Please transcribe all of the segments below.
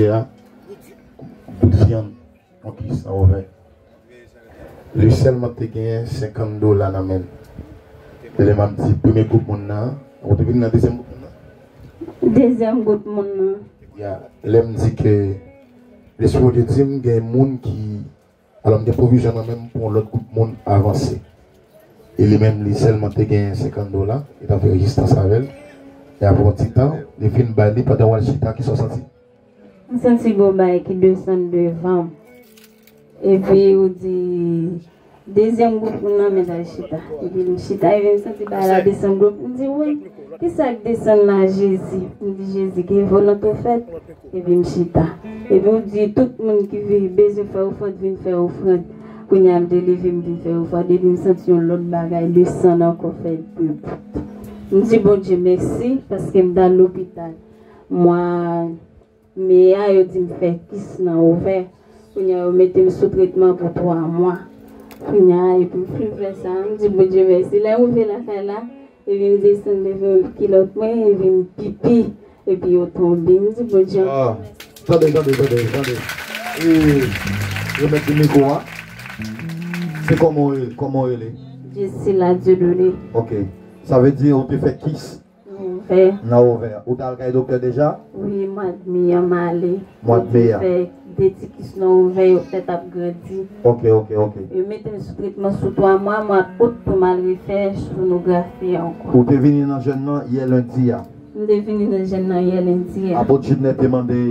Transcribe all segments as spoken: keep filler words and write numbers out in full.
a, bout vyann, yon kis nan ovè. Li sèlman te genyen senkant dola nan men l. E lè m ap di premye gwoup moun nan, ou te vin nan dezyèm gwoup moun nan? Dezyèm gwoup moun nan. Ya, lè m di ke Lespri Bondye di m gen moun ki, alò, m gen pwovizyon nan men m pou yon lòt gwoup moun avanse. E li menm, li sèlman te gen senkant dola, li t ap fè rezistans avè l. E apre yon ti tan, li fin bay li pandan w al chita, kisa w santi? M santi gon bagay ki desann devan m. Epi ou di, dezyèm gwoup moun nan, men al chita. Epi m chita, epi m santi bagay la desann gwoup. M di, wi, kisa k desann la, Jezi? M di, Jezi, ke volonte w fèt. Epi m chita. Epi ou di, tout moun ki vi-, bezwen fè ofrann, vin fè ofrann. Kounye a m te leve, m vin fè ofrann. Epi m santi yon lòt bagay desann ankò, fè de bout. M di Bondye mèsi, paske m t al lopital. Mwa me a, yo di m fè kis nan ovè. Kounye a, yo mete m sou tretman pou twa mwa. Kounye a, epi m fin fè sa, m di Bondye mèsi. Lè m rive lakay la, epi m desann devan kilòt mwen, epi m pipi, epi yo tonbe. M di Bondye. Ah, tande, tande, tande, tande. E, remèt li mikwo a. Se kòman w rele? Kòman w rele? Jesila Dieudonné. Ok. Sa vle di ou te fè kis nan ovè. Nan ovè. Ou t al kay doktè deja? Wi, mwa d me a m ale. Mwa d me a. Yo di m fè de ti kis nan ovè, yo fèt ap grandi. Ok, ok, ok. Yo mete m sou tretman sou twa mwa, mwa out pou m al refè sonografi ankò. Ou te vini nan jèn nan yè lendi a? M te vini nan jèn nan yè lendi a. Apot Jidnè te mande.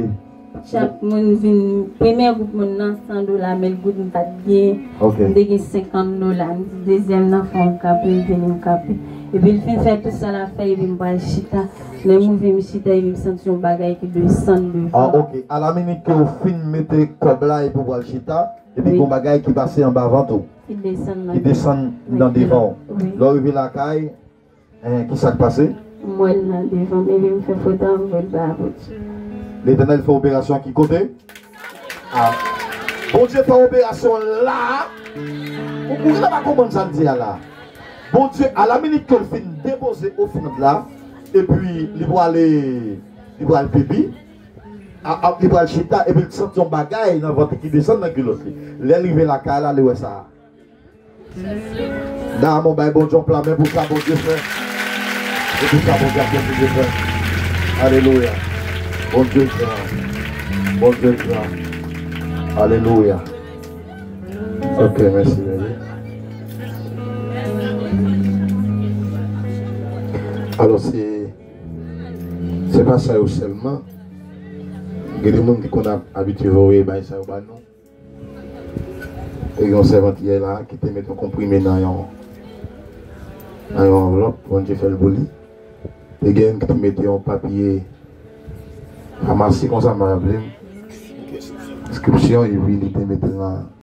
Chak moun vin, premye gwoup moun nan, san dola, men goud m pa t gen. Ok. M te gen senkant dola. M di dezyèm nan, fò m kanpe, m vini m kanpe. Epi l fin fè tout sa l ap fè, epi m pral chita. Lè m rive m chita, epi m santi yon bagay ki desann devan. Ah, ok. A la minit ke w fin mete kòb la epi w pral chita, epi wi, gon bagay ki pase anba vant ou. Ki desann nan, ki desann nan devan w. Wi. Lè w rive lakay, en, kisa k pase? M wè l nan devan m, epi m fè foto a, m voye l ba Bondye. Letènèl fè operasyon ki kote? Ah. Bondye fè operasyon la. Ou, ou gentan pa konprann sa m di a la. Bondye, a la minit ke l fin depoze ofrann la, epi li pwale, li pral pipi, a, a, li pral chita, epi l santi yon bagay nan vant li ki desann nan kilòt li. Lè l rive lakay la, li wè sa. Dam, on bay Bondye yon pla men pou sa Bondye fè. E pou sa Bondye ap kontinye fè. Alelouya. Bondye gran. Bondye gran. Alelouya. Ok, mèsi, bebe. Alò, se, se pa sa yo sèlman. Gen de moun ki konn ab-, abitye voye bay sa yo ba nou. Te gen yon sèvant yè la ki te mete yon konprime nan yon, nan yon anvlòp, Bondye fè l pou li. Te gen youn ki te mete yon papye famasi konsa, m pa raple m, enskripsyon, epi li te mete l nan,